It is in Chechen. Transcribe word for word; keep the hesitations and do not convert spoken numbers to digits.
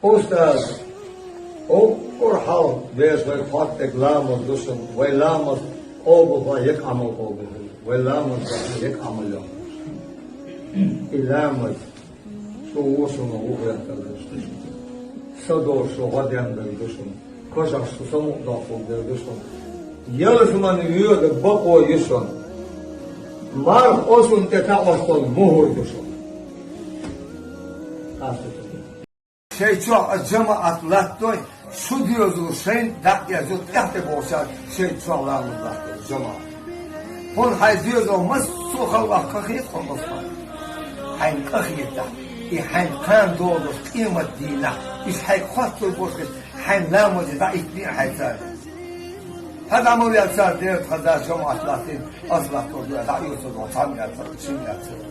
Устаз, уггар хьалха веза вай хьоттаг ламаз ду шуна, вай ламаз къобалхо, екъа Ӏамал къобалхо, вай ламаз ду шуна, екъа Ӏамал йо. И ламаз, цо ву шуна вухьетар ду шуна. Са долуш шу гӀо ден дар ду шуна. Кожахь шу самукъадоккхур дар ду шуна. Ялсамани воьду бакъо ю шуна. Марха осун тӀе таӀош долу мухӀар ду шуна. Шайн чохь а жамаӀат латтадой, шу доьзал шайна дӀа а эзо, тӀехь тӀе бохучарна шайн чохь ламаз латтадой жамаӀат. ХӀунда хьайн доьзал массо а халкъах къахета хьуна массо а. Хьайна къахетахь, и хьайна кхана долуш къемат дийнахь, иштта хьайга хоттур болуш хилча, хьайн ламазе дӀаиттиний хьайн царна. Хьан дӀа ма вел цара, дера тхан да жамаӀат латтийна, ас латтор ду, дӀа а йоцург ван цхьамма яцара, шимма яцара.